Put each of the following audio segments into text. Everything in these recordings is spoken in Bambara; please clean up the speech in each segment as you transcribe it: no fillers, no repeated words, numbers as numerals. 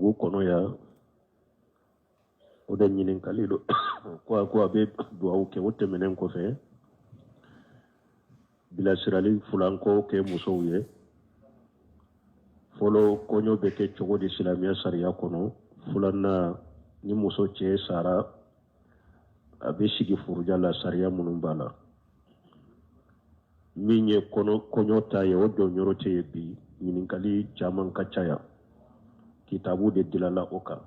Dugu kɔnɔ yan, o de ɲininkali don. Ko a ko a bɛ dugawu kɛ. O tɛmɛnen kɔfɛ, bilasirali fulan ko kɛ musow ye. Fɔlɔ, kɔɲɔ bɛ kɛ cogo di silamɛya sariya kɔnɔ? Filanan, ni muso cɛ sara, a bɛ sigi furuja la, sariya minnu b'a la. Min ye kɔɲɔ ta ye, o donyɔrɔ tɛ ye bi. Ɲininkali caman ka caya, kitabu de dilala o kan.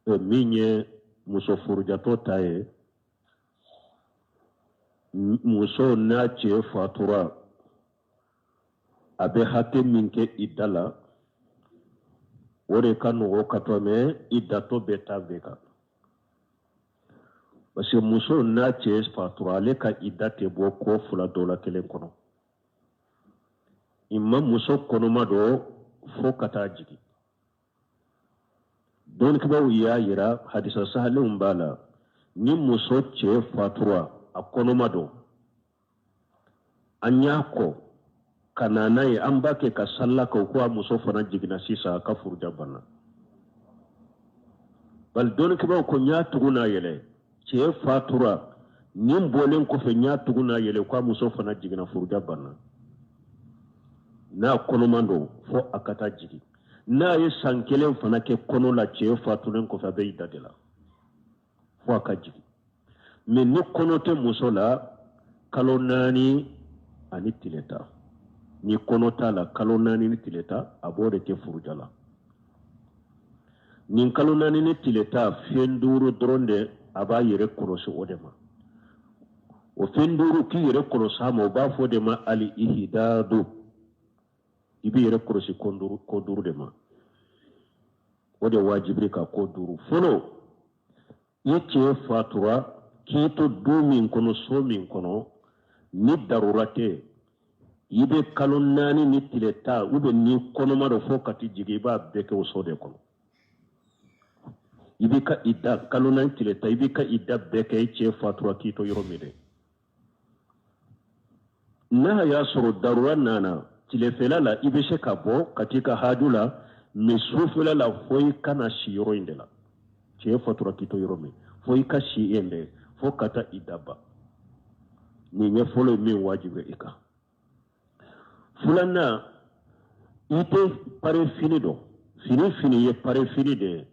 Min ye muso furujatɔ ta ye, muso n'a cɛ fatura, a bɛ hakɛ min kɛ idda la, o de ka nɔgɔ ka tɛmɛ iddatɔ bɛɛ ta bɛɛ kan, parce que muso n'a cɛ fatura, ale ka idda tɛ bɔ ko fila dɔ la kelen kɔnɔ. Imma muso kɔnɔma don fo ka taa jigin. Dɔnnikɛbaaw y'a yira, hadisa sahalenw b'a la, ni muso cɛ fatura, a kɔnɔma don, an y'a ko ka na n'a ye, an b'a kɛ ka salila kan ko a muso fana jiginna sisan, a ka furuja banna. Bali dɔnnikɛbaaw ko n y'a tugu n'a yɛlɛ, cɛ fatura nin bɔlen kɔfɛ, n y'a tugu n'a yɛlɛ ko a muso fana jiginna, furuja banna. N'a kɔnɔman don fo a ka taa jigin. N'a ye san kelen fana kɛ kɔnɔ la cɛ fatulen kɔfɛ, a bɛ idda de la fo a ka jigin. Mais ni kɔnɔ tɛ muso la, kalo 4 ani tile 10. Ni kɔnɔ t'a la, kalo 4 ni tile 10, a b'o de kɛ furuja la. Nin kalo 4 ni tile 10, fɛn duuru dɔrɔn de a b'a yɛrɛ kɔlɔsi o de ma. O fɛn duuru k'i yɛrɛ kɔlɔsi a ma, o b'a fɔ de ma ali ihidadu. I b'i yɛrɛ kɔlɔsi ko duuru de ma, o de wajibir'i kan. Ko duuru fɔlɔ, i cɛ fatura k'i to du min kɔnɔ, so min kɔnɔ, ni darura tɛ, i bɛ kalo 4 ni tile 10, ou bien ni kɔnɔma don fo ka t'i jigin, i b'a bɛɛ kɛ o so de kɔnɔ. I b'i ka idda kalo 4 tile 10, i b'i ka idda bɛɛ kɛ i cɛ fatura k'i to yɔrɔ min dɛ. N'a y'a sɔrɔ darura nana tilefɛla la, i bɛ se ka bɔ ka t'i ka haju la, mais sufɛla la, fo i ka na si yɔrɔ in de la. Cɛ fatura k'i to yɔrɔ min, fo i ka si yen de fo ka taa idda ban. Nin ye fɔlɔ ye min wajibi i kan. Filanan, i tɛ pare fini don. Fini fini ye pare fini de ye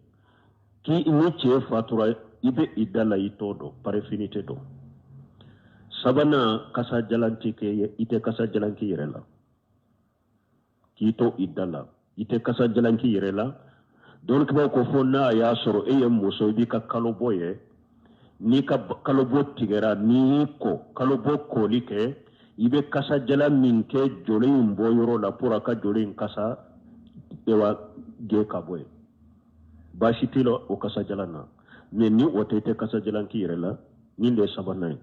k'i ni cɛ fatura, i bɛ idda la, i t'o don, pare fini tɛ don. Sabanan, kasa jalan tɛ kɛ, i tɛ kasa jalan k'i yɛrɛ la k'i to idda la, i tɛ kasa jalan k'i yɛrɛ la. Dɔnnikɛbaaw ko fo n'a y'a sɔrɔ e ye muso, i b'i ka kalobɔ ye. N'i ka kalobɔ tigɛra, n'i y'i ko kalobɔ koli kɛ, i bɛ kasa jalan min kɛ joli in bɔ yɔrɔ la pour a ka joli in kasa ewa gɛn ka bɔ yen, baasi t'i la o kasa jalan na. Mais ni o tɛ, i tɛ kasa jalan k'i yɛrɛ la. Nin de ye sabanan ye.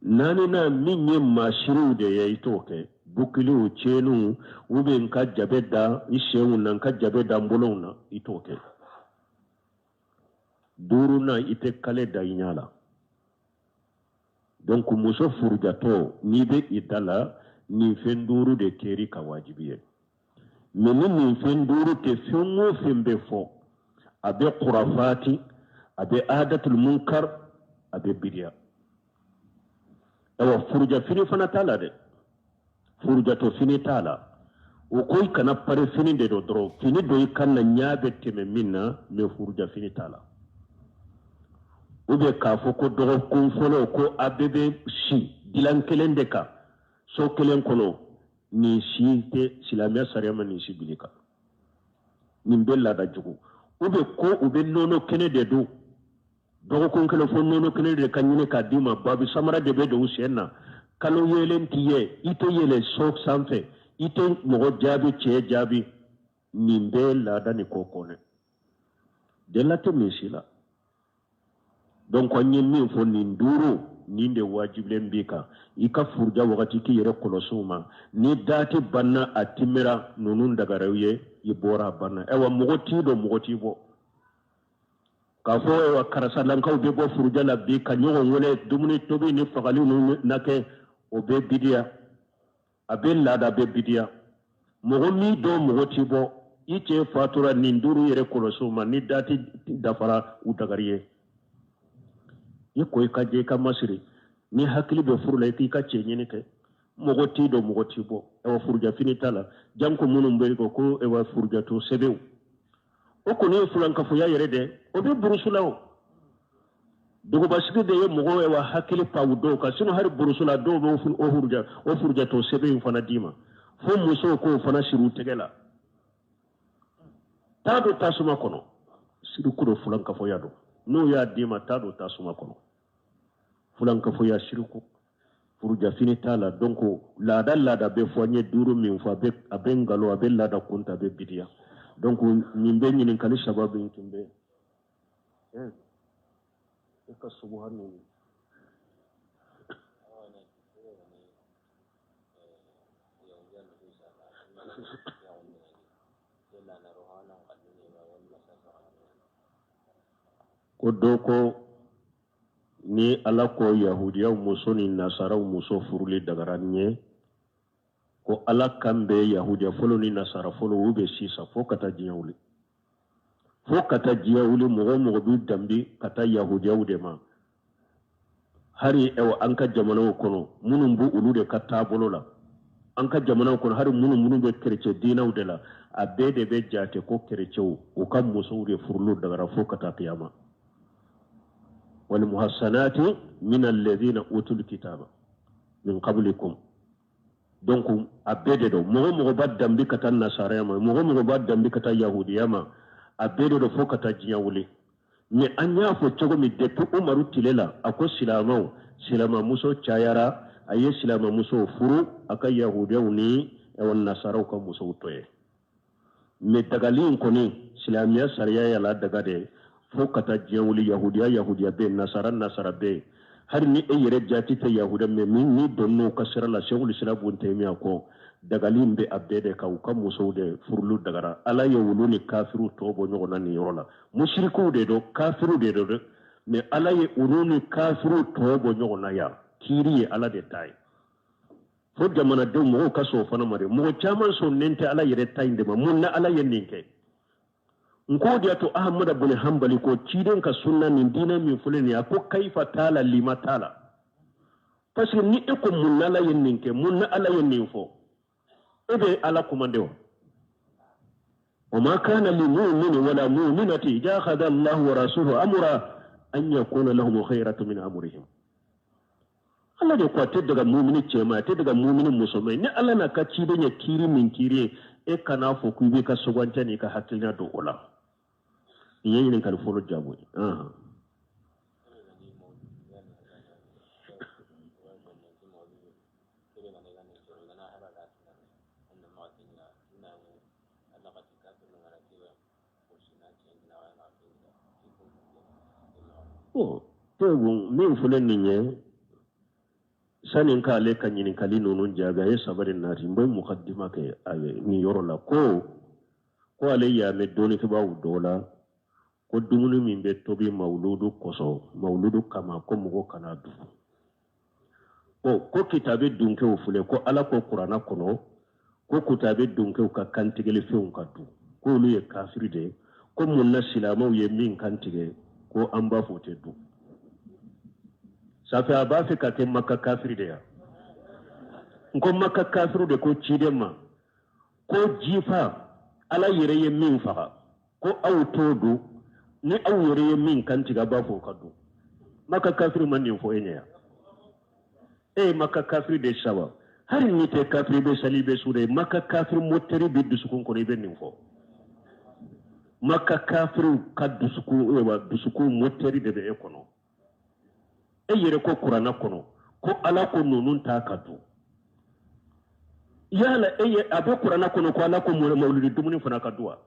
Naaninan, min ye masiriw de ye, i t'o kɛ, bukiliw, cɛniw, ou bien n ka jabe da i senw na, n ka jabe da n bolow na, i t'o kɛ. Duurunan, i tɛ kale da i ɲɛ la. Donc muso furujatɔ, n'i bɛ idda la, nin fɛn duuru de kɛr'i kan wajibi ye. Mais ni nin fɛn duuru tɛ, fɛn o fɛn bɛ fɔ, a bɛ kurafati, a bɛ adatul munkar, a bɛ bidiya. Ayiwa, furujafini fana t'a la dɛ, furujatɔ fini t'a la. O ko i kana pare fini de don dɔrɔn, fini don i kan na, ɲɛ bɛ tɛmɛ min na, mais furujafini t'a la. Ou bien k'a fɔ ko dɔgɔkun fɔlɔ ko a bɛɛ bɛ si dilan kelen de kan so kelen kɔnɔ, nin si tɛ silamɛya sariya ma nin si bili kan. Nin bɛ laada jugu. Ou bien ko u bɛ nɔnɔ kɛnɛ de dun dɔgɔkun kelen, fo nɔnɔ kɛnɛ de ka ɲini k'a d'i ma, babi samara de bɛ don u sen na, kalo yeelen t'i ye, i tɛ yɛlɛ so sanfɛ, i tɛ mɔgɔ jaabi, cɛ jaabi. Nin bɛɛ laada ni ko kɔnɛ dela tɛ nin si la. Donc an ye min fɔ, nin duuru nin de wajibilen b'i kan i ka furuja wagati k'i yɛrɛ kɔlɔsi u ma. Ni dati banna, a timira, ninnu dagara i ye, i bɔra, a banna. Ayiwa, mɔgɔ t'i dɔn, mɔgɔ t'i bɔ k'a fɔ ayiwa karisalankaw bɛ bɔ furuja la bi ka ɲɔgɔn wele dumuni tobi ni fagali ninnu na kɛ, o bɛ bidiya, a bɛ laada, bɛ bidiya. Mɔgɔ m'i dɔn, mɔgɔ t'i bɔ. I cɛ fatura nin duuru yɛrɛ kɔlɔsi o ma ni dati dafara u dagari ye. I ko i ka jɛ, i ka masiri. Ni hakili bɛ furu la, i k'i ka cɛ ɲini kɛ. Mɔgɔ t'i dɔn, mɔgɔ t'i bɔ. Ayiwa, furujafini t'a la. Janko minnu bɛ ko ko ayiwa furujatɔ sɛbɛnw, o kɔni ye fulankafoya yɛrɛ dɛ. O bɛ burusu la. O dugubasigi de ye mɔgɔw ayiwa hakili paw dɔw kan. Sinon hali burusu la, dɔw bɛ o furujatɔ sɛbɛn in fana d'i ma, fo musow k'o fana siri u tɛgɛ la. Taa don tasuma kɔnɔ. Siriku don, fulankafoya don. N'o y'a d'i ma, taa don tasuma kɔnɔ. Fulankafoya, siriku, furujafini t'a la. Donc laada laada bɛ fɔ. An ye duuru min fɔ, a bɛ nkalon, a bɛ laada kunta, a bɛ bidiya. Donc nin bɛ ɲininkali saba min tun bɛ e ka subuha ninnu. Ko dɔ ko ni Ala ko yahudiyaw muso ni nasaraw muso furuli dagara n ye, ko Ala kan bɛ yahudiya fɔlɔ ni nasara fɔlɔ, u bɛ sisan fo ka taa diɲɛ wuli, fo ka taa diɲɛ wuli. Mɔgɔ o mɔgɔ b'i danbi ka taa yahudiyaw de ma, hari ɛwɔ an ka jamanaw kɔnɔ, minnu b'u olu de ka taabolo la an ka jamanaw kɔnɔ, hari minnu bɛ kerecɛ diinɛw de la, a bɛɛ de bɛ jate ko kerecɛw, u ka musow de furulu dagara fo ka taa kiyama. Walmuhasanati min alladhina utul kitaba min qablikum. Donc a bɛɛ de don. Mɔgɔ mɔgɔ b'a danbi ka taa nasaraya ma, mɔgɔ mɔgɔ b'a danbi ka taa yahudiya ma, a bɛɛ de don fo ka taa diɲɛ wuli. Mais an y'a fɔ cogo min, depuis Umaru tile la, a ko silamɛw, silamamuso cayara, a ye silamamusow furu, a ka yahudiyaw ni nasaraw ka musow to ye. Mais dagali in kɔni, silamɛya sariya y'a la daga de fo ka taa diɲɛ wuli. Yahudiya, yahudiya bɛ yen, nasara, nasara bɛ yen. Hali ni e yɛrɛ jati tɛ yahudiya, mais min ni donn'o ka sira la, Sɛkul Islam Bun Taymiya ko dagali in bɛ a bɛɛ de kan, u ka musow de furulu dagara. Ala ye wulu ni kafiriw tɔ bɔ ɲɔgɔn na nin yɔrɔ la. Musirikuw de don, kafiriw de don dɛ, mais Ala ye olu ni kafiriw tɔ bɔ ɲɔgɔn na yan. Kiiri ye Ala de ta ye. Fo jamanadenw, mɔgɔw ka sɔn o fana ma dɛ. Mɔgɔ caman sɔnnen tɛ Ala yɛrɛ ta in de ma. Mun na Ala ye nin kɛ? N k'o de y'a to Ahamada bun Hanbali ko ciden ka sunna nin, diinɛ min filɛ nin ye, a ko kayifa t'a la, lima t'a la. Parce que ni e ko mun na Ala ye nin kɛ, mun na Ala ye nin fɔ, e bɛ Ala kumande wa. وما كان لمؤمن ولا مؤمنة إذا قضى الله ورسوله أمرا أن يكون لهم الخيرة من أمرهم. Ala de ko a tɛ daga mumini cɛma, a tɛ daga mumini musoma. Ni Ala n'a ka ciden ye kiiri min kiiri ye, e kan'a fɔ k'i b'i ka sugandiya n'i ka hakilina don o la. Nin ye ɲininkali fɔlɔ jaabi ye. Bon, min filɛ nin ye, sani n k'ale ka ɲininkali ninnu jaabi, a ye sabari nati. N bɛ mukadima kɛ a ye nin yɔrɔ la. Ko ale y'a mɛn dɔnnikɛbaaw dɔ la ko dumuni min bɛ tobi mawuludu kosɔn, mawuludu kama, ko mɔgɔ kana dun. Ko kitabe dunkew filɛ, ko Ala ko Kuranna kɔnɔ ko kitabe dunkew ka kantigɛlifɛnw ka dun, ko olu ye kafiri de ye. Ko mun na silamɛw ye min kantigɛ, ko an b'a fɔ o tɛ dun? Safe a b'a fɛ ka kɛ Maka kafiri de ya. N ko Maka kafiri de ko ciden ma ko jifa, Ala yɛrɛ ye min faga, ko aw t'o dun. Ni aw yɛrɛ ye min kantigɛ, a b'a fɔ o ka dun. Maka kafiri ma nin fɔ e ɲɛ yan. E ye Maka kafiri de saba. Hali n'i tɛ kafiri, bɛ sali, bɛ su de. Maka kafiri motɛri bɛ dusukun kɔnɔ, i bɛ nin fɔ. Maka kafiriw ka dusukun motɛri de bɛ e kɔnɔ. E yɛrɛ ko Kuranna kɔnɔ ko Ala ko ninnu ta ka dun. Yala e ye a bɛ Kuranna kɔnɔ ko Ala ko mawuludi dumuni fana ka dun wa?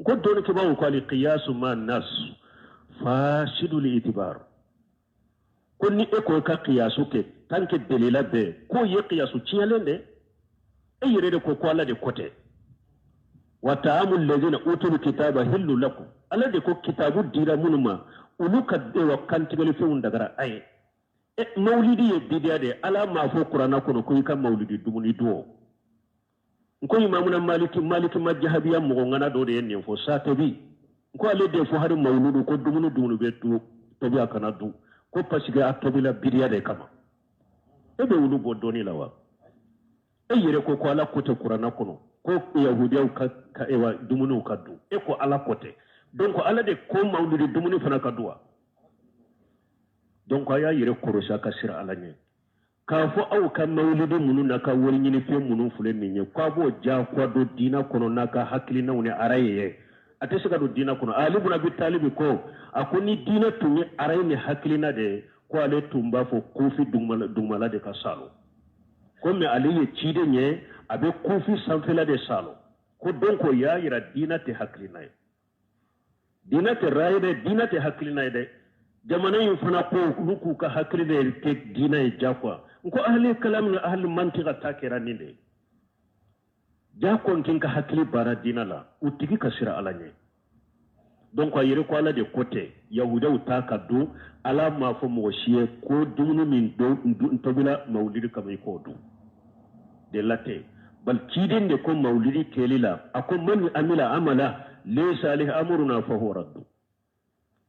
Ko dɔnnikɛbaaw ko ali qiyasu ma nas fasidul itibar, ko ni e ko i ka kiyasu kɛ tant que delila bɛɛ k'o ye kiyasu tiɲɛlen de. E yɛrɛ de ko ko Ala de ko tɛ wa taamu alladhina utul kitaba hillu lakum. Ala de ko kitabu dira minnu ma, olu ka wa kantigɛlifɛnw dagara a ye. E mawulidi ye bidiya de. Ala m'a fɔ Kuranna kɔnɔ ko i ka mawulidi dumuni dun o. N ko imamuna maliki, maliki majahabiya mɔgɔ ŋana dɔ de ye nin fɔ, Satibi. N ko ale de fɔ hari mawuludu ko dumuni dumuni bɛ du tobi a kana dun, ko parce que a tobila bidiya de kama. E bɛ olu bɔ dɔnni la wa? E yɛrɛ ko ko Ala ko tɛ kuranna kɔnɔ ko yahudiyaw ka ewa dumuniw ka dun, e ko Ala ko tɛ. Donc Ala de ko mawuludi dumuni fana ka dun wa? Donc a y'a yɛrɛ kɔrɔsi a ka siran Ala ɲɛ. K'a fɔ aw ka mawulidi minnu n'a ka wari ɲinifɛn minnu filɛ nin ye, k'a b'o diyagoya don diinɛ kɔnɔ n'a ka hakilinaw ni araye ye, a tɛ se ka don diinɛ kɔnɔ. Ali bun Abi Talibi ko, a ko ni diinɛ tun ye araye ni hakilina de ye, ko ale tun b'a fɔ kufi dugumala de ka salo. Komi ale ye ciden ye, a bɛ kufi sanfɛla de salo. Ko donc o y'a yira diinɛ tɛ hakilina ye. Diinɛ tɛ raye dɛ, diinɛ tɛ hakilina ye dɛ. Jamana in fana ko olu k'u ka hakili de kɛ diinɛ ye jagoya. N ko ahli kalam ni ahli mantika ta kɛra nin de ye. Jagoya k'i ka hakili baara diinɛ la, u tigi ka siran Ala ɲɛ. Donc a yɛrɛ ko Ala de ko tɛ, yahudaw ta ka dun. Ala m'a fɔ mɔgɔ si ye ko dumuni min tobila mawulidi kama i k'o dun. De la tɛ. Bal ciden de ko mawulidi kɛli la, a ko man amila amala laysa alayhi amruna fa huwa raddu.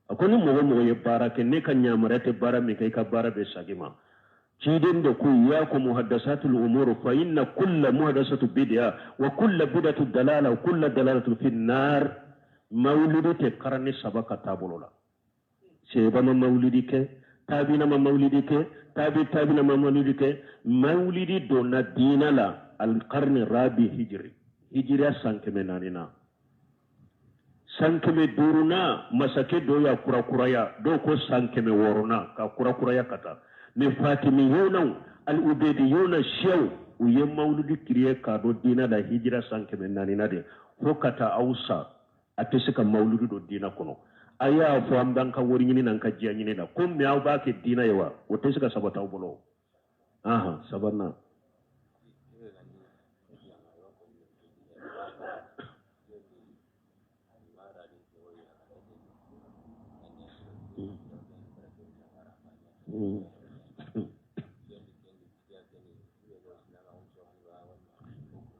A ko ni mɔgɔ mɔgɔ ye baara kɛ, ne ka yamaruya tɛ baara min kɛ, i ka baara bɛ sagi ma. Ciden de ko iyyakum muhaddasatul umur fa inna kulla muhaddasatu bid'a wa kulla bid'atu dalala wa kulla dalalatu fi nar. Mawulidi tɛ karani saba ka taabolo la. Seba ma mawulidi kɛ, tabina ma mawulidi kɛ, tabi tabina ma mawulidi kɛ. Mawulidi donna diina la alqarni rabi hijri, hijriya san kɛmɛ naani na. San kɛmɛ duuru na masakɛ dɔw y'a kurakuraya, dɔw ko san kɛmɛ wɔɔrɔ na ka kurakuraya ka taa. Mais fatimiyunaw, al-ubediyuna, siyaw, u ye mawulidi kiriye k'a don diina la hijira san kɛmɛ naani na de, fo ka taa aw sa. A tɛ se ka mawuludi don diina kɔnɔ. A y'a fɔ an b'an ka wari ɲini n'an ka diya ɲini la, ko mɛ aw b'a kɛ diina ye wa? O tɛ se ka sabati aw bolo. Ahan, sabanan.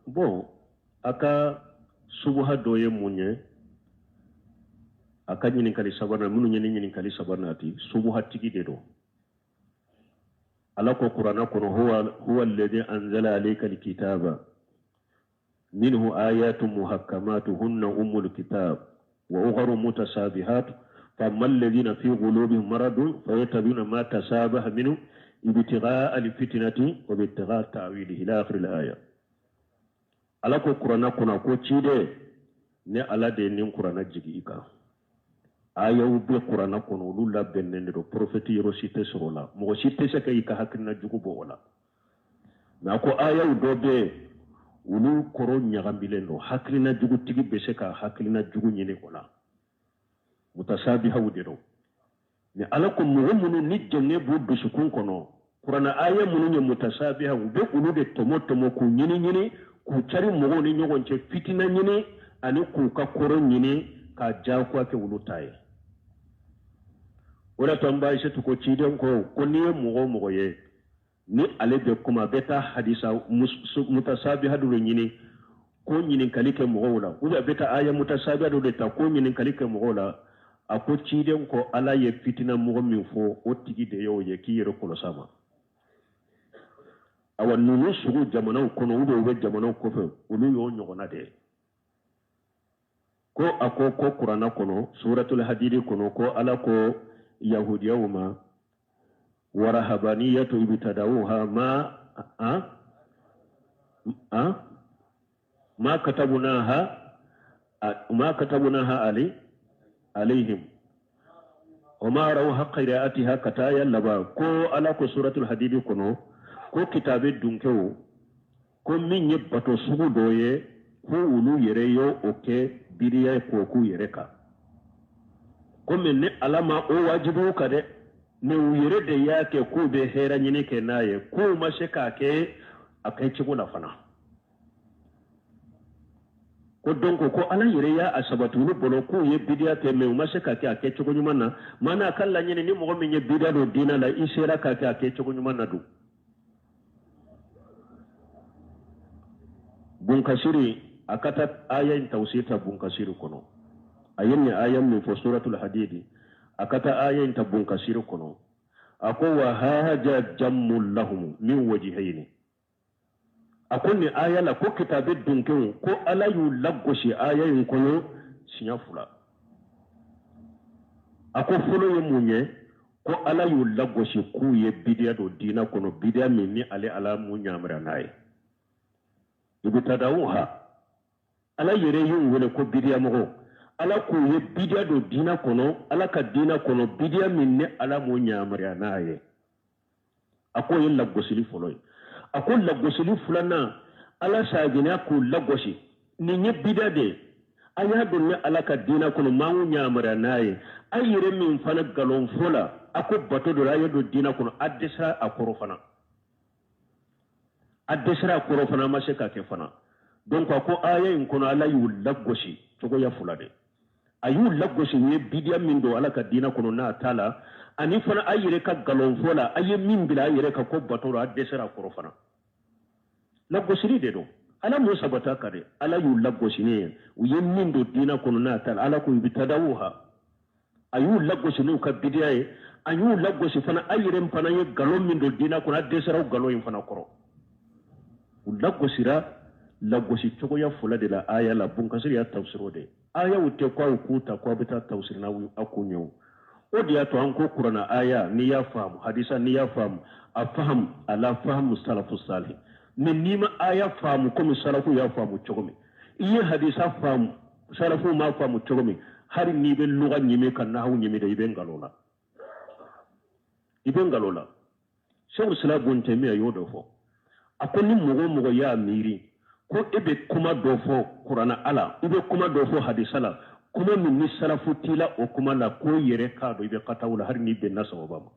Bon, a ka subuha dɔ ye mun ye? A ka ɲininkali sabanan, minnu ye ni ɲininkali sabanan ti, subuha tigi de don. Ala ko kuranna kɔnɔ, huwa alladhi anzala alayka alkitaba minhu ayatu muhakkamatu hunna ummul kitab wa ukharu mutasabihat fa amma alladhina fi qulubihim maradun fayattabi'una ma tasabaha minhu ibtigha'a alfitnati wa ibtigha'a ta'wilihi ila akhir alaya. Ala ko kuranna kɔnɔ ko ciden, ne Ala de ye nin kuranna jigi i kan. Ayaw bɛ kuranna kɔnɔ, olu labɛnnen de don, porofɛti yɔrɔ si tɛ sɔrɔ o la, mɔgɔ si tɛ se ka i ka hakilina jugu bɔ o la. Mɛ a ko ayaw dɔ bɛ yen, olu kɔrɔ ɲagamilen don, hakilina jugutigi bɛ se ka hakilina jugu ɲini o la, mutasabihaw de don. Mɛ Ala ko mɔgɔ minnu ni jɛngɛ b'u dusukun kɔnɔ, kuranna aya minnu ye mutasabiha, u bɛ olu de tɔmɔ tɔmɔ k'u ɲini ɲini, k'u cari mɔgɔw ni ɲɔgɔn cɛ, fitina ɲini ani k'u ka kɔrɔ ɲini k'a diyagoya kɛ olu ta ye. O de to an ba Aisatu ko ciden ko, ko n'i ye mɔgɔ o mɔgɔ ye ni ale bɛ kuma, a bɛ taa hadisa mutasabiha dɔ de ɲini ko ɲininkali kɛ mɔgɔw la, ou bien a bɛ taa aya mutasabiha dɔ de ta ko ɲininkali kɛ mɔgɔw la. A ko ciden ko Ala ye fitina mɔgɔ min fɔ, o tigi de y'o ye, k'i yɛrɛ kɔlɔsi a ma. Awa ninnu sugu jamanaw kɔnɔ, ou bien u bɛ jamanaw kɔfɛ, olu y'o ɲɔgɔnna de ye. Ko a ko ko kuranna kɔnɔ, suratul hadidi kɔnɔ, ko Ala ko yahudiyaw ma, warahabaniyatu ibtadawuha ma a a ma katabunaha ma katabunaha ali alayhim wa ma raw haqqa ri'atiha kataya laba. Ko Ala ko suratul hadidi kɔnɔ ko kitabe dunkew ko min ye bato sugu dɔ ye, ko olu yɛrɛ y'o o kɛ biriya ye k'o k'u yɛrɛ kan. Komi ni Ala ma o wajibiw kan dɛ, mɛ u yɛrɛ de y'a kɛ k'u bɛ hɛrɛ ɲini kɛ n'a ye, k'u ma se k'a kɛ a kɛcogo la fana. Ko donc ko Ala yɛrɛ y'a a sabati olu bolo k'u ye bidiya kɛ, mɛ u ma se k'a kɛ a kɛcogo ɲuman na. Maana a ka laɲini ni mɔgɔ min ye bidiya don diinɛ la, i sera k'a kɛ a kɛcogo ɲuman na don. Bunkasiri a ka taa aya in tawsir ta Bunkasiri kɔnɔ. A ye nin aya min fɔ suratul hadidi, a ka taa aya in ta Bunkasiri kɔnɔ. A ko wa haja jammu lahum min wajihayni. A ko nin aya la ko kitabe dunkew ko Ala y'u lagosi aya in kɔnɔ siɲɛ fila. A ko fɔlɔ ye mun ye? Ko Ala y'u lagosi k'u ye bidiya don diinɛ kɔnɔ, bidiya min ni ale Ala m'u yamaruya n'a ye. Ibtadawuha, Ala yɛrɛ y'u wele ko bidiya mɔgɔw. Ala k'u ye bidiya don diinɛ kɔnɔ, Ala ka diinɛ kɔnɔ, bidiya min ni Ala m'u yamaruya n'a ye. A k'o ye lagosili fɔlɔ ye. A ko lagosili filanan, Ala sagina k'u lagosi, nin ye bidiya de ye, a y'a don ne Ala ka diinɛ kɔnɔ, m'aw yamaruya n'a ye. A yɛrɛ min fana nkalon fɔ la, a ko bato dɔ la, a ye don diinɛ kɔnɔ, a dɛsɛra a kɔrɔ fana, a dɛsɛra a kɔrɔ fana, a ma se k'a kɛ fana. Donc a ko aya in kɔnɔ Ala y'u lagosi cogoya fila de. A y'u lagosi u ye bidiya min don Ala ka diinɛ kɔnɔ n'a t'a la, ani fana a yɛrɛ ka nkalon fɔ la, a ye min bila a yɛrɛ ka ko bato la, a dɛsɛra a kɔrɔ fana. Lagosili de don, Ala m'o sabata ka dɛ. Ala y'u lagosi ne ye, u ye min don diinɛ kɔnɔ n'a t'a la, Ala ko ibtadawuha, a y'u lagosi n'u ka bidiya ye, a y'u lagosi fana a yɛrɛ fana ye nkalon min don diinɛ kɔnɔ, a dɛsɛra o nkalon in fana kɔrɔ. U lagosira lagosi cogoya fila de la aya la. Bunkasiri y'a tafsiro de ayaw tɛ ko aw k'u ta ko aw bɛ taa tafsiri n'aw aw kun ye. O de y'a to an ko kuranna aya n'i y'a faamu, hadisa n'i y'a faamu, a fahamu ala fahamu salafu salih. Mais n'i ma aya faamu komi salafu y'a faamu cogo min, i ye hadisa faamu salafu m'a faamu cogo min, hali n'i bɛ luga ɲimi ka nahawu ɲimi de, i bɛ nkalon la, i bɛ nkalon la. Sɛku Sila bun Tɛmiya y'o de fɔ. A ko ni mɔgɔ o mɔgɔ y'a miiri ko e bɛ kuma dɔ fɔ kuranna ala, i bɛ kuma dɔ fɔ hadisa la, kuma min ni salafu t'i la o kuma la, k'o yɛrɛ k'a dɔn i bɛ kataw la, hali n'i bɛnna sawaba ma.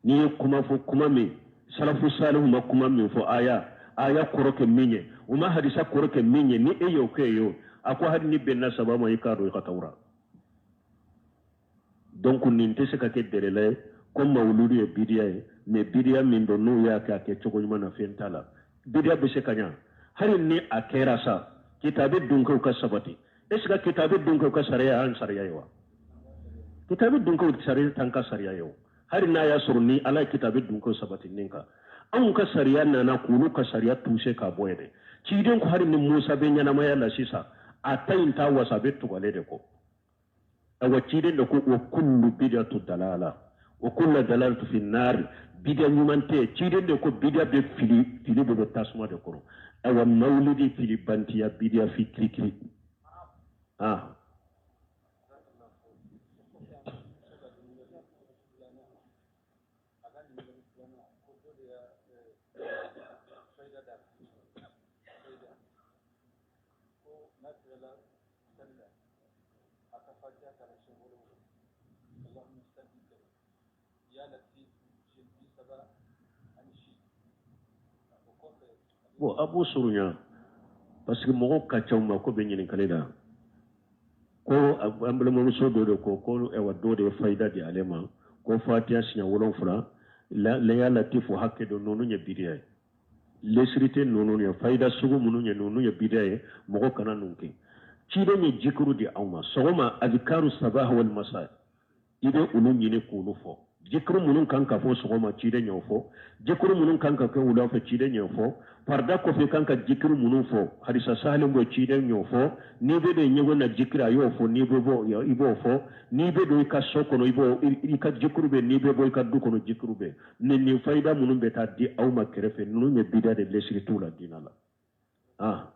N'i ye kuma fɔ, kuma min salafu salihu ma kuma min fɔ, aya aya kɔrɔ kɛ min ye, u ma hadisa kɔrɔ kɛ min ye, ni e y'o kɛ ye o, a ko hali n'i bɛnna sawaba ma, i k'a dɔn i ka tawura. Donc nin tɛ se ka kɛ dɛrɛla ye ko mawuludu ye bidiya ye, mais bidiya min don n'u y'a kɛ a kɛ cogo ɲuman na, fɛn t'a la. Bidiya bɛ se ka ɲa hali ni a kɛra sa, kitabe dunkew ka sabati. Est ce que kitabe dunkew ka sariya y'an sariya ye wa? Kitabe dunkew sariya t'an ka sariya ye o. Hali n'a y'a sɔrɔ ni Ala ye kitabe dunkew sabati nin kan, anw ka sariya nana k'olu ka sariya tuse k'a bɔ yen dɛ. Ciden ko hali ni Musa bɛ ɲɛnamaya la sisan, a ta in t'a wasa, a bɛ tugu ale de kɔ. Awa ciden de ko wa kullu bidatu dalala wa kullu dalalatu fi nar, bidiya ɲuman tɛ. Ciden de ko bidiya bɛ fili, fili bɛ bɔ tasuma de kɔrɔ. Awa mawulidi fili bantiya bidiya fi kirikiri. Ah. Bon, a b'o surunya parce que mɔgɔw ka ca u ma ko bɛ ɲininkali la. Ko an balimamuso dɔ de ko ko ayiwa dɔ de ye fayida di ale ma, ko fatiya siɲɛ 7 la ya latifu hakɛ dɔ, ninnu ye bidiya ye, lesiri tɛ ninnu ye, fayida sugu minnu ye ninnu ye bidiya ye, mɔgɔ kana ninnu kɛ. Ciden ye jikuru di anw ma sɔgɔma, azikaru sabah wal masa, i bɛ olu ɲini k'olu fɔ. Jikuru minnu kan ka fɔ sɔgɔma, ciden y'o fɔ. Jikuru minnu kan ka kɛ wula fɛ, ciden y'o fɔ. Farida kɔfɛ kan ka jikuru minnu fɔ, hadisa sahalen bɔ, ciden y'o fɔ. N'i bɛ don ɲɛgɛn na jikiri, a y'o fɔ. N'i bɛ bɔ, i b'o fɔ. N'i bɛ don i ka so kɔnɔ, i b'o i ka jikuru bɛ. N'i bɛ bɔ i ka du kɔnɔ, jikuru bɛ. Ni nin fayida minnu bɛ taa di aw ma kɛrɛfɛ, ninnu ye bida de, lesiri t'u la diinɛ la. Ah.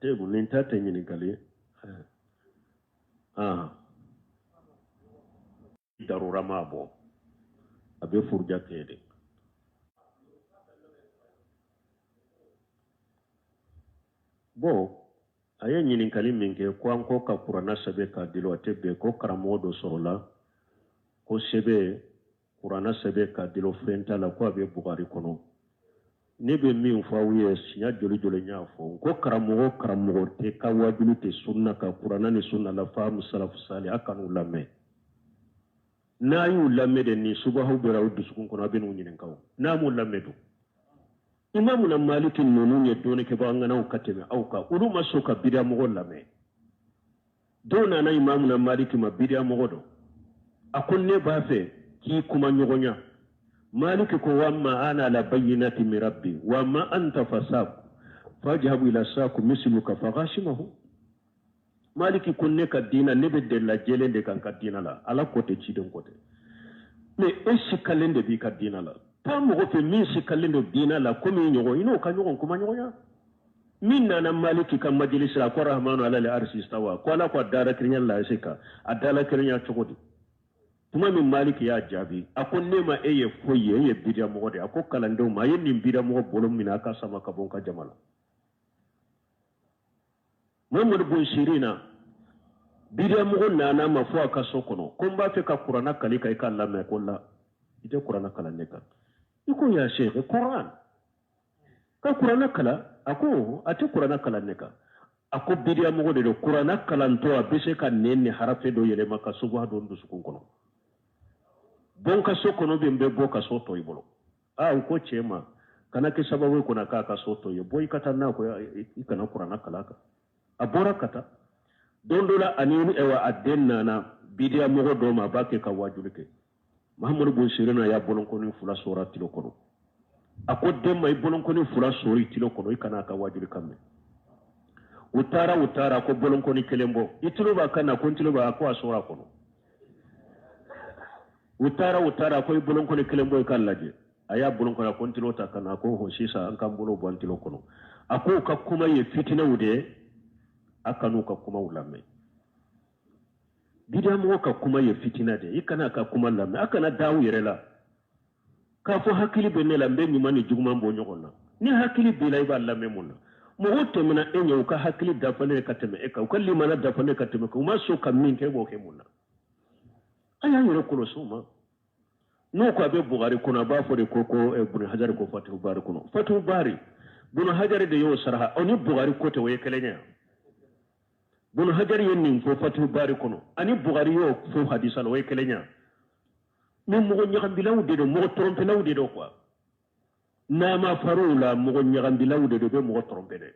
Tebu nin ta tɛ ɲininkali ye. Ah. Darura ma bɔ, a bɛ furuja kɛ de. Bon, a ye ɲininkali min kɛ ko an ko ka kuranna sɛbɛn k'a dulon, a tɛ bɛn, ko karamɔgɔ dɔ sɔrɔla ko sɛbɛn kuranna sɛbɛn k'a dulon fɛn t'a la, ko a bɛ bugari kɔnɔ. Ne bɛ min fɔ aw ye siɲɛ joli joli n y'a fɔ n ko karamɔgɔ karamɔgɔ tɛ ka wajulu tɛ sunna kan, kuranna ni sunna la faamu salafu sali, a kan'u lamɛn. N'a y'u lamɛn de, ni subahaw bɛra aw dusukun kɔnɔ, a bɛ n'u ɲininka o. N'a m'u lamɛn dun, Imamuna Maliki ninnu ye dɔnnikɛbaa ŋanaw ka tɛmɛ aw kan, olu ma sɔn ka bidiyamɔgɔ lamɛn. Dɔw nana Imamuna Maliki ma, bidiyamɔgɔ dɔ, a ko ne b'a fɛ k'i kuma ɲɔgɔnya. Maliki ko wa amma ana ala bayyinati min rabbi wa amma anta fasab fajhabu ila saku misluka faghashimahu. Maliki ko ne ka diina, ne bɛ delila jɛlen de kan ka diina la, Ala ko tɛ, ciden ko tɛ, mais e sikalen de b'i ka diina la. Taa mɔgɔ fɛ min sikalen don diina la komi i ɲɔgɔn, i n'o ka ɲɔgɔn kuma ɲɔgɔnya. Min nana Maliki ka majalisi la, ko rahmanu ala li arsi istawa, ko Ala ko a dara kelenya laasi kan, a dala kelenya cogo di? Tuma min Maliki y'a jaabi, a ko ne ma e ye foyi ye, e ye bidiyamɔgɔ de ye. A ko kalandenw ma, a ye nin bidiyamɔgɔ bolo minɛ, a ka sama ka bɔ n ka jama la. Muhammadu bun Sirina, bidiyamɔgɔ nana ma fo a ka so kɔnɔ, ko n b'a fɛ ka kuranna kalan i kan, i k'a lamɛn. Ko la, i tɛ kuranna kalan ne kan. I ko ya sheikh, kuran ka kuranna kalan. A ko a tɛ kuranna kalan ne kan. A ko bidiyamɔgɔ de don, kuranna kalantɔ a bɛ se ka nɛn ni harafe dɔ yɛlɛma ka subuha don dusukun kɔnɔ. Bɔ n ka so kɔnɔ bi, n bɛ bɔ ka so to i bolo. Aa, u ko cɛ ma, kana kɛ sababu ye kɔnɔ k'a ka so to ye, bɔ i ka taa n'a ko i kana kuranna kalan kan. A bɔra ka taa. Don dɔ la, ani ɛwa a den nana bidiya mɔgɔ dɔ ma, a b'a kɛ ka wajuli kɛ. Mahamadu bun Sirina y'a bolonkɔni fila sɔrɔ a tulo kɔnɔ. A ko den ma, i bolonkɔni fila sɔrɔ i tulo kɔnɔ, i kana a ka wajuli kan mɛn. U taara, u taara, ko bolonkɔni kelen bɔ, i tulo b'a kan na. Ko n tulo b'a. Ko a sɔrɔ a kɔnɔ. U taara, u taara, ko i bolonkɔni kelen bɔ i k'a lajɛ. A y'a bolonkɔni, a ko n tulo ta ka na. A ko hɔn, sisan an k'an bolo bɔ an tulo kɔnɔ. A ko u ka kuma ye fitinɛw de ye, a kan'u ka kumaw lamɛn. Bidiyamɔgɔ ka kuma ye fitina de ye, i kana a ka kuma lamɛn. A kana da aw yɛrɛ la k'a fɔ hakili bɛ ne la, n bɛ ɲuman ni juguman bɔ ɲɔgɔn na. Ni hakili b'i la, i b'a lamɛn mun na? Mɔgɔw tɛmɛna e ɲɛ, u ka hakili dafalen ka tɛmɛ e kan, u ka limana dafalen ka tɛmɛ kan, u ma sɔn ka min kɛ, e b'o kɛ mun na? A y'an yɛrɛ kɔlɔsi o ma. N'o ko a bɛ Bugari kɔnɔ, a b'a fɔ de ko Bunu Hajari ko Fatihu Bari kɔnɔ. Fatihu Bari, Bunu Hajari de y'o saraha, o ni Bugari ko tɛ, o ye kelen ye. Bunu Hajari ye nin fɔ Fatihu Bari kɔnɔ, ani Bugari y'o fɔ hadisa la, o ye kelen ye. Mais mɔgɔ ɲagambilaw de don, mɔgɔ tɔrɔmpelaw de don quoi. N'a ma far'u la, mɔgɔ ɲagambilaw de don, u bɛ mɔgɔ tɔrɔmpe dɛ.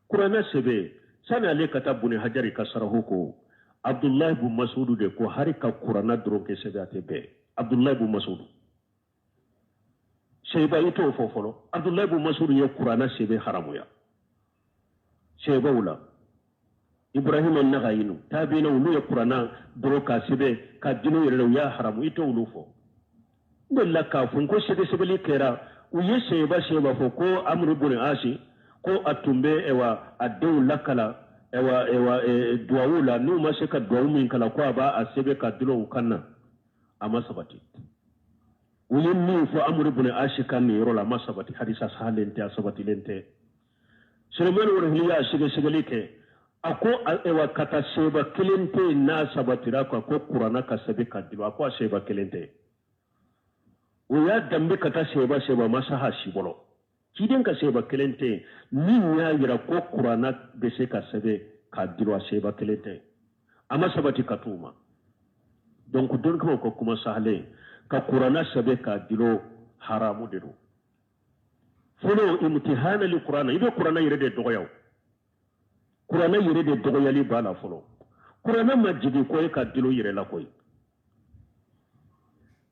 Kuranɛ sɛbɛn, sani ale ka taa Buni Hajari ka sarahu ko, Abdulahi bun Masudu de ko hari ka kuranɛ dɔrɔn kɛ sɛbɛn, a tɛ bɛn. Abdulahi bun Masudu sɛba, i t'o fɔ fɔlɔ. Abdulahi bun Masudu ye kuranɛ sɛbɛn haramuya sɛbaw la. Ibrahima Nagayinu tabiina, olu ye kuranɛ dɔrɔn k'a sɛbɛn ka dino yɛrɛ la, u y'a haramu, i t'olu fɔ. N delila k'a fɔ n ko sɛgɛsɛgɛli kɛra, u ye sɛba sɛba fɔ ko Amuru bun Asi ko a tun bɛ ɛwa a denw lakala ɛwa ɛwa duwawu la, n'u ma se ka duwawu min kalan, ko a b'a a sɛbɛn ka dulon u kan na. A ma sabati. U ye min fɔ Amuru bun Asi kan nin yɔrɔ la, a ma sabati, hadisa sahalen tɛ, a sabatilen tɛ. Sulemani Warahili y'a sɛgɛsɛgɛli kɛ, a ko ɛwa ka taa sɛba kelen tɛ yen n'a sabatira kan ko kuranna ka sɛbɛn ka dulon. A ko a sɛba kelen tɛ. O y'a danbe ka taa sɛba sɛba ma saha si bolo, ciden ka sɛba kelen tɛ yen min y'a yira ko kuranna bɛ se ka sɛbɛn ka dulon, a sɛba kelen tɛ, a ma sabati ka t'u ma. Donc dɔnnikɛlaw ka kuma sahalen, ka kuranna sɛbɛn ka dulon, haramu de don. Fɔlɔ imtihana li kuranna, i bɛ kuranna yɛrɛ de dɔgɔya, o kuranna yɛrɛ de dɔgɔyali b'a la fɔlɔ. Kuranna ma jigin ko e ka dulon yɛrɛ la koyi.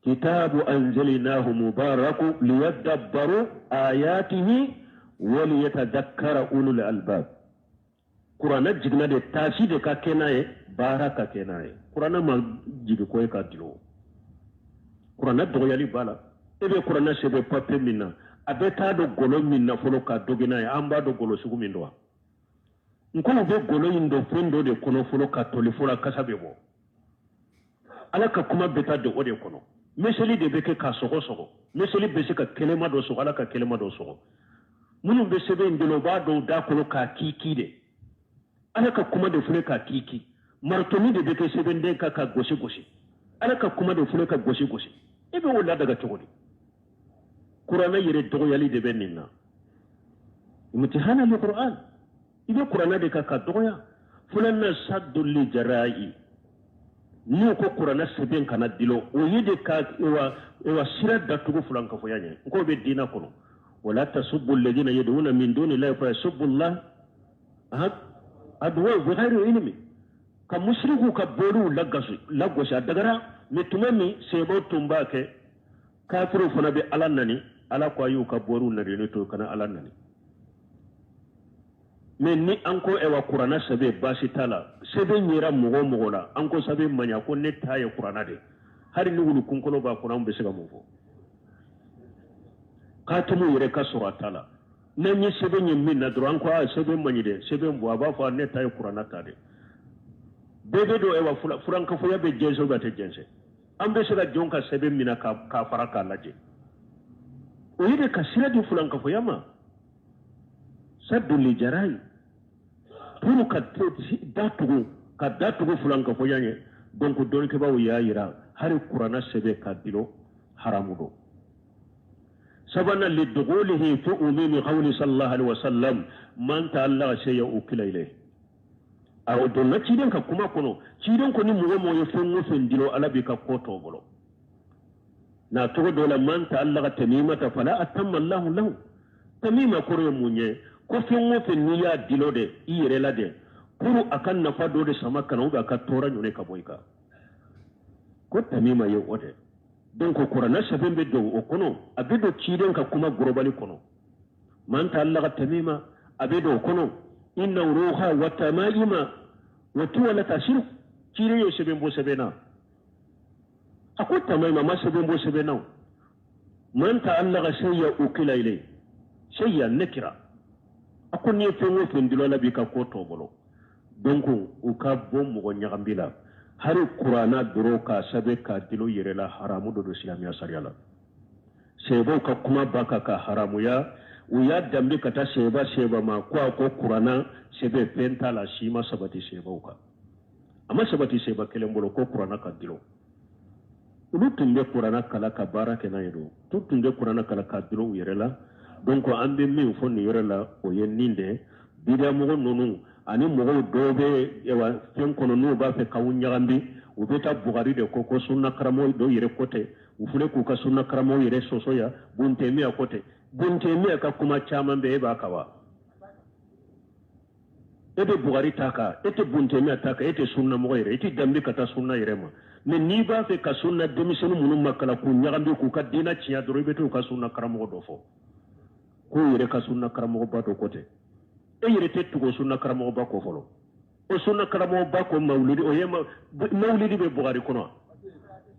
Kitabu anzalnahu mubaraku liyadabbaru ayatihi wa liyatadhakkara ulul albab. Kuranna jiginna de taasi de ka kɛ n'a ye, baara ka kɛ n'a ye. Kuranna ma jigin ko e ka dulon. Kuranna dɔgɔyali b'a la. E bɛ kuranna sɛbɛn papiye min na, a bɛ taa don golo min na fɔlɔ ka dogi n'a ye, an b'a dɔn golo sugu min don wa? N ko u bɛ golo in don fɛn dɔ de kɔnɔ fɔlɔ ka toli fɔlɔ, a kasa bɛ bɔ. Ala ka kuma bɛ taa don o de kɔnɔ. Miseli de bɛ kɛ k'a sɔgɔ sɔgɔ. Miseli bɛ se ka kɛlɛma dɔ sɔgɔ, Ala ka kɛlɛma dɔ sɔgɔ. Minnu bɛ sɛbɛn in dolo u b'a dɔn da kɔnɔ k'a kiki de. Ala ka kuma de filɛ k'a kiki. Maritɔni de bɛ kɛ sɛbɛnden kan ka gosi gosi. Ala ka kuma de filɛ ka gosi gosi. E bɛ o ladaga cogo di? Kuranɛ yɛrɛ dɔgɔyali de bɛ nin na. Imtihana li Qur'an. I bɛ kuranɛ de kan ka dɔgɔya. Filanan saddu li jara'i. N'u ko kuranɛ sɛbɛn kana dilo, o ye de ka ewa sira datugu fulankafoya ɲɛ. N k'o bɛ diinɛ kɔnɔ. Wala tasubbu alladhina yad'una min duni llahi fa yasubbu Allah adwa bi ghairi ilmi. Ka musiriku ka boliw lagosi a dagara, mais tuma min seebaw tun b'a kɛ, kafiriw fana bɛ Ala nani, Ala ko a y'u ka boliw nani to kana Ala nani. Mais ni an ko ewa kuranɛ sɛbɛn baasi t'a la, sɛbɛn yera mɔgɔ o mɔgɔ la, an ko sɛbɛn man ɲa, ko ne ta ye kuranɛ de, hali ni wulu kunkolo b'a kɔnɔ, an bɛ se ka mun fɔ? Katimu yɛrɛ ka sɔrɔ a ta la. N'an ye sɛbɛn ye min na dɔrɔn, an ko a sɛbɛn man ɲi dɛ, sɛbɛn bɔ, a b'a fɔ ne ta ye kuranɛ ta de. Bɛɛ bɛ don ewa furankafoya bɛ jɛnsɛn ou bien a tɛ jɛnsɛn. An bɛ se ka jɔn ka sɛbɛn minɛ k'a fara k'a lajɛ. O ye de ka sira di furankafoya ma. Saddu li jara'i pour ka da tugu, ka da tugu fulankafoya ɲɛ. Donc dɔnnikɛbaaw y'a yira hali kuranɛ sɛbɛn ka dilo haramu don. Sabanan li dugulihi fi umumi qawli sallallahu alaihi wasallam man ta'allaqa shay'an ukila ilayhi. A o donna ciden ka kuma kɔnɔ, ciden ko ni mɔgɔ mɔgɔ ye fɛn o fɛn dilo, Ala b'i ka ko tɔ bolo. Na cogo dɔ la man ta'allaqa tamimata fala atamma Allahu lahu. Tamima kɔrɔ ye mun ye? Ko fɛn o fɛn n'i y'a dilo de i yɛrɛ la dɛ, pour a ka nafa dɔ de sama ka na ou bien a ka tɔɔrɔ ɲɔni ka bɔ i kan. Ko tamima ye o de. Donc kuranɛ sɛbɛn bɛ don o kɔnɔ, a bɛ don ciden ka kuma gorobali kɔnɔ. Man ta'allaqa tamima, a bɛ don o kɔnɔ. Inna ruha wa tamaima wa tuwalata shirk. Ciden ye sɛbɛn bɔ sɛbɛn na. A ko tamaima ma sɛbɛn bɔ sɛbɛn na. Man ta'allaqa shay'an ukila ilayhi. Shay'an nakira. A ko n'i ye fɛn o fɛn dilo la b'i ka ko tɔ bolo. Donc u ka bɔ mɔgɔ ɲagambi la. Hali kuranna dɔrɔn k'a sɛbɛn k'a dilo yɛrɛ la haramu dɔ don silamɛya sariya la. Sɛbɛw ka kuma ba kan ka haramuya, u y'a danbe ka taa sɛba sɛba ma ko a ko kuranna sɛbɛn fɛn t'a la, si ma sabati sɛbɛw kan. A ma sabati sɛba kelen bolo ko kuranna ka dilo. Olu tun bɛ kuranna kalan ka baara kɛ n'a ye don. Olu tun bɛ kuranna kalan ka dilo u yɛrɛ la. Donc an bɛ min fɔ nin yɔrɔ la, o ye nin de. Bidiyamɔgɔ ninnu ani mɔgɔw dɔw bɛ ewa fɛn kɔnɔ n'u b'a fɛ k'aw ɲagambi, u bɛ taa Bugari de ko ko sunna karamɔgɔ dɔw yɛrɛ ko tɛ, u filɛ k'u ka sunna karamɔgɔ yɛrɛ sɔsɔ yan, Buntemiya ko tɛ. Buntemiya ka kuma caman bɛ e b'a kan wa? E bɛ Bugari ta kan, e tɛ Buntemiya ta kan, e tɛ sunna mɔgɔ yɛrɛ, e tɛ danbe ka taa sunna yɛrɛ ma. Mais n'i b'a fɛ ka sunna denmisɛnnin minnu ma kalan k'u ɲagambi k'u ka diinɛ tiɲɛ dɔrɔn, i bɛ t'u ka sunna karamɔgɔ dɔ fɔ. K'u yɛrɛ ka sunna karamɔgɔba dɔ ko tɛ. E yɛrɛ tɛ tugu sunna karamɔgɔba kɔ fɔlɔ. O sunna karamɔgɔba ko mawulidi, o ye mawulidi bɛ Bugari kɔnɔ.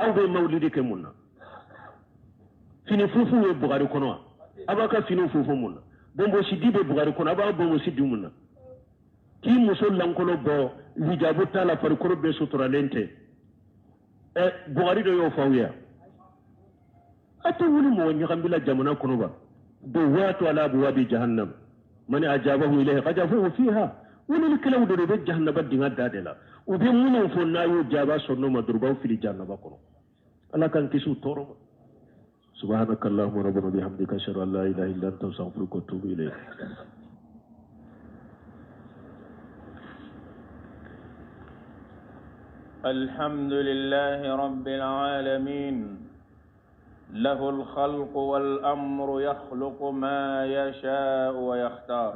Aw bɛ mawulidi kɛ mun na? Fini funfun ye Bugari kɔnɔ wa? Aw b'a ka fini funfun mun na? Bonbonsidi bɛ Bugari kɔnɔ, aw b'a bonbonsi di mun na? K'i muso lankolo bɔ, hijabu t'a la, farikolo bɛɛ suturalen tɛ. Bugari dɔ y'o fɔ aw ye wa? A tɛ wuli mɔgɔ ɲagambi la jamana kɔnɔ ba. Duwatu ala abwabi jahannam. Man ajabahu ilayhi qajafuhu fiha. Wulilikɛlaw de bɛ jahannaba dingɛ da de la. U bɛ minnu fɔ n'a y'u jaabi sɔnn'o ma dɔrɔn, u b'aw fili jahannaba kɔnɔ. Ala k'an kisi u tɔɔrɔ ma. Subhanaka Allahumma rabbana bihamdika ashhadu an la ilaha illa anta astaghfiruka wa atubu ilayk. الحمد لله رب العالمين له الخلق والأمر يخلق ما يشاء ويختار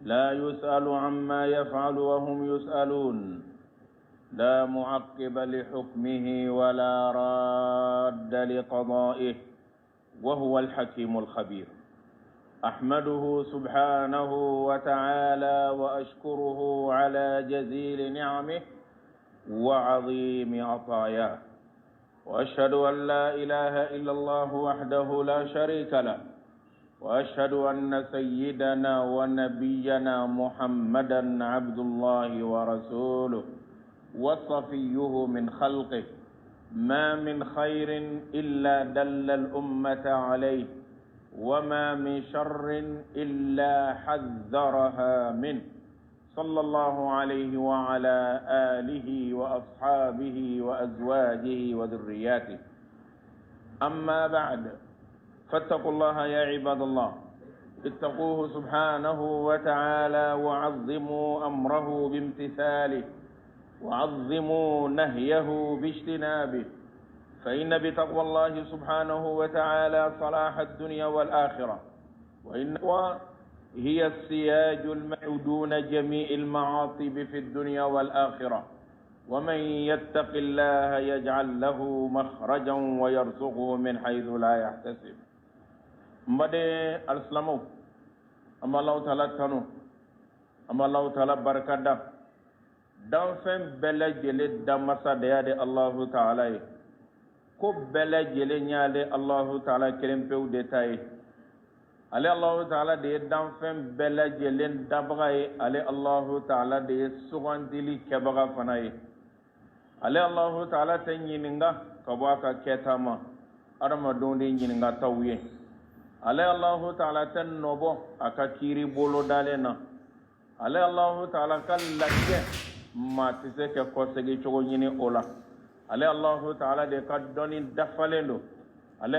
لا يسأل عما يفعل وهم يسألون لا معقب لحكمه ولا راد لقضائه وهو الحكيم الخبير. أحمده سبحانه وتعالى وأشكره على جزيل نعمه وعظيم عطاياه، وأشهد أن لا إله إلا الله وحده لا شريك له، وأشهد أن سيدنا ونبينا محمدا عبد الله ورسوله وصفيه من خلقه، ما من خير إلا دل الأمة عليه، وما من شر إلا حذرها منه. صلى الله عليه وعلى آله وأصحابه وأزواجه وذرياته. أما بعد، فاتقوا الله يا عباد الله، اتقوه سبحانه وتعالى وعظموا أمره بامتثاله، وعظموا نهيه باجتنابه، فإن بتقوى الله سبحانه وتعالى صلاح الدنيا والآخرة، وإن هي السياج المعدون جميع المعاطب في الدنيا والآخرة. ومن يتق الله يجعل له مخرجا ويرزقه من حيث لا يحتسب. N baden alisilamɛw, an bɛ Alahu taala tanu, an bɛ Alahu taala barika da. Danfɛn bɛɛ lajɛlen damasa de y'ale Alahu taala ye. Ko bɛɛ lajɛlen y'ale Alahu taala kelen pewu de ta ye. Ale Alahu taala de ye danfɛn bɛɛ lajɛlen dabaga ye. Ale Alahu taala de ye sugandili kɛbaga fana ye. Ale Alahu taala tɛ ɲininka ka bɔ a ka kɛta ma, adamadenw de ɲininkataw ye. Ale Alahu taala tɛ nɔbɔ a ka kiiri bolodalen na. Ale Alahu taala ka latigɛ, maa tɛ se ka kɔsegin cogo ɲini o la. Ale Alahu taala de ka dɔnni dafalen don. Ale